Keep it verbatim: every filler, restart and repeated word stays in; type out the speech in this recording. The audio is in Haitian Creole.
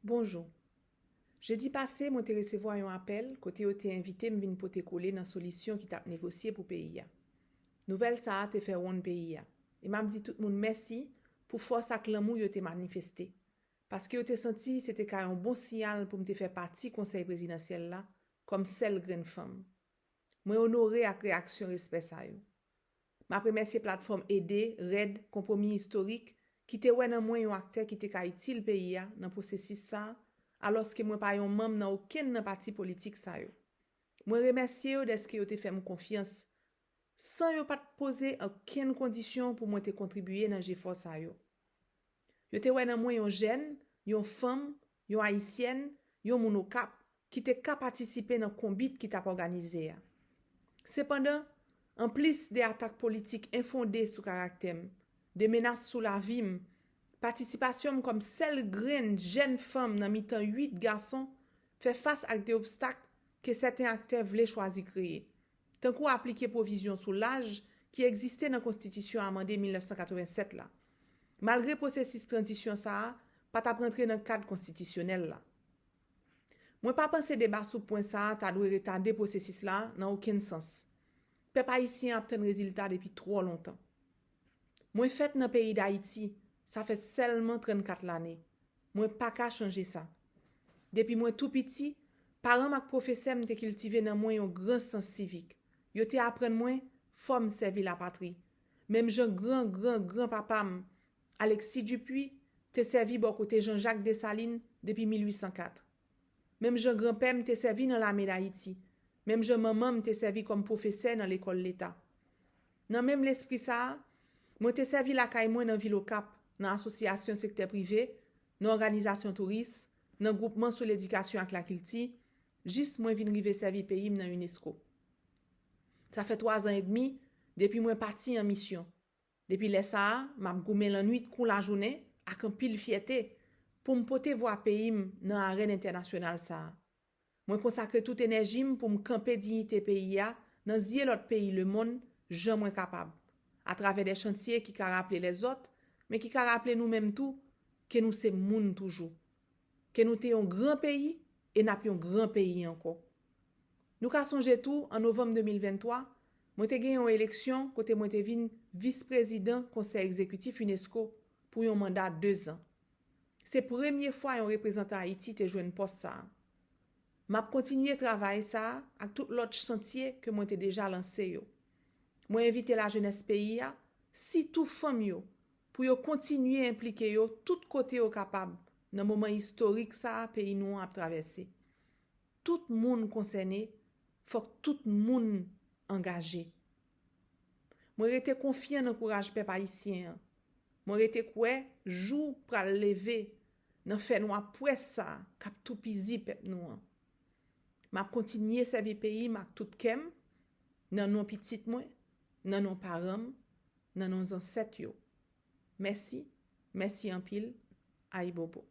Bonjou. Jedi pase, mwen te resevwa yon apèl kote yo te envite m vin pote kole nan solisyon ki t ap negosye pou peyi a. Nouvèl sa a te fè wonn peyi a, e m ap di tout moun mèsi pou fòs ak lanmou yo te manifeste, paske yo te santi se te ka yon bon siyal pou m te fè pati Konsèy Prezidansyèl la kòm sèl grenn fanm. Mwen onore ak reyaksyon respè sa yo. M ap remèsye platfòm Ede, Rèd, Konpwomi Istorik, ki te wè nan mwen yon aktè ki te ka itil peyi a nan pwosesis sa a, alòske mwen pa yon manm nan okenn nan pati politik sa yo. Mwen remèsye yo dèske yo te fè m konfyans, san yo pa t poze okenn kondisyon pou mwen te kontribye nan jefò sa yo. Yo te wè nan mwen yon jèn, yon fanm, yon Ayisyèn, yon moun Okap, ki te ka patisipe nan konbit ki t ap òganize a. Sepandan, anplis de atak politik enfonde sou karaktè m, de menas sou lavi m, patisipasyon m kòm sèl grenn jèn fanm nan mitan uit gason fè fas ak de obstak ke sèten aktè vle chwazi kreye, tankou aplike pwovizyon sou laj ki egziste nan Konstitisyon amande mil nèf san katrevennsèt la, malgre pwosesis tranzisyon sa a pa t ap rantre nan kad konstitisyonèl la. Mwen pa panse deba sou pwen sa a ta dwe retade pwosesis la nan okenn sans. Pèp ayisyen ap tann rezilta depi twò lontan. Mwen fèt nan peyi Dayiti, sa fè sèlman trannkat lane. Mwen pa ka chanje sa. Depi mwen tou piti, paran m ak pwofesè m te kiltive nan mwen yon gran sans sivik. Yo te aprann mwen fò m sèvi lapatri. Menm jan gran gran gran papa m, Alexis Dupuy, te sèvi bò kote Jean-Jacques Dessalines depi mil uit san kat. Menm jan granpè m te sèvi nan lame Dayiti. Menm jan manman m te sèvi kòm pwofesè nan lekòl leta. Nan menm lespri sa a, mwen te sèvi lakay mwen nan vil Okap, nan asosyasyon sektè prive, nan òganizasyon touris, nan gwoupman sou ledikasyon ak lakilti, jis mwen vin rive sèvi peyi m nan unesco. Sa fè twa zan edmi depi mwen pati an misyon. Depi lè sa a, m ap goumen lannwit kou lajounen ak anpil fyète pou m pote vwa peyi m nan arèn entènasyonal sa a. Mwen konsakre tout enèji m pou m kanpe diyite peyi a nan zye lòt peyi lemonn jan mwen kapab, atravè de chantye ki ka raple lèzòt, men ki ka raple nou menm tou ke nou se moun toujou, ke nou te yon gran peyi e n ap yon gran peyi ankò. Nou ka sonje tou, an novanm de mil venntwa, mwen te gen yon eleksyon kote mwen te vin vis prezidan Konsèy Egzekitif unesco pou yon manda de zan. Se premye fwa yon reprezantan Ayiti te jwenn pòs sa a. M ap kontinye travay sa a ak tout lòt chantye ke mwen te deja lanse yo. Mwen envite lajenès peyi a, sitou fanm yo, pou yo kontinye enplike yo tout kote yo kapab nan moman istorik sa a peyi nou an ap travèse. Tout moun konsène, fòk tout moun angaje. Mwen rete konfyan nan kouraj pèp ayisyen an. Mwen rete kwè jou pral leve nan fènwa pwès sa a k ap toupizi pèp nou an. M ap kontinye sèvi peyi m ak tout kè m, nan non pitit mwen, nan non paran m, nan non zansèt yo. Mèsi, mèsi anpil, ayibobo.